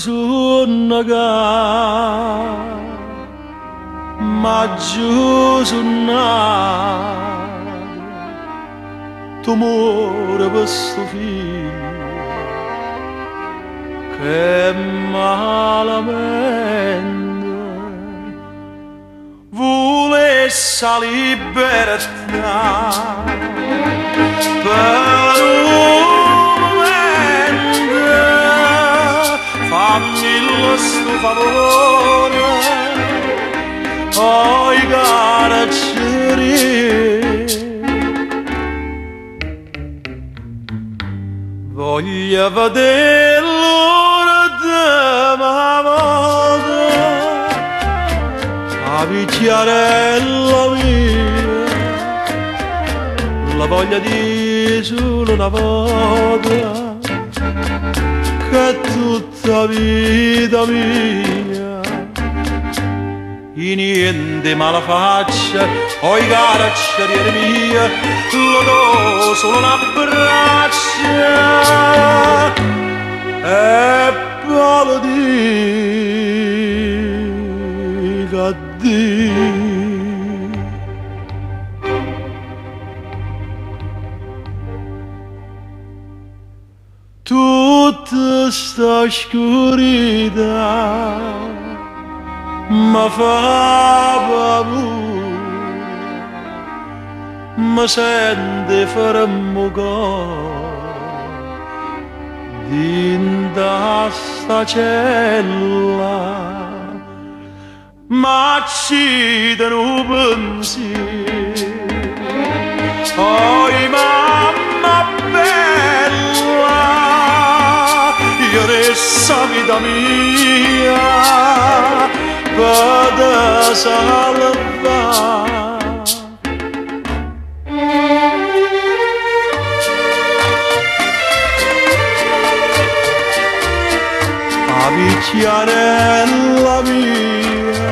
Stu suonno ca m'aggio sunnato, tu muore pe' stu figlio ch'è malamente. Vulesse 'a libertà pe' nu mumento, fammillo stu favore, oj carceriere. Voglio vedè l'urdema vota 'a vicchiarella mia, la voglio di' sulo na vota ch'è tutta vita mia. I' niente male faccio, oj carceriere mio, le do solo n'abbraccio e po' le dico addio. Tutta sta scurità me fa paura, me sento 'e ferma 'o core dint' 'a sta cella, m'accide nu pensiero, oj mamma bella, io desse 'a vita mia pe' te salvà. 'A vicchiarella mia.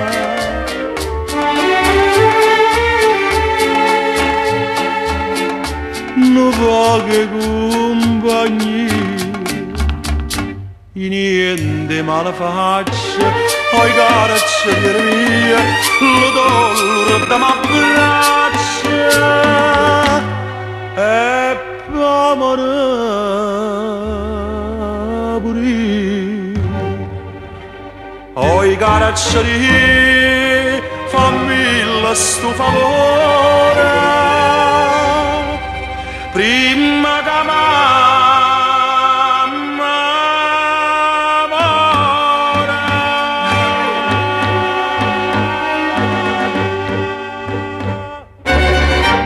Nu poco 'e cumpagnia. I' niente male faccio, oj carceriere mio, le do l'urdemo abbraccio e po' more pur'io. Oj carceriere, fammillo stu favore, primma ca.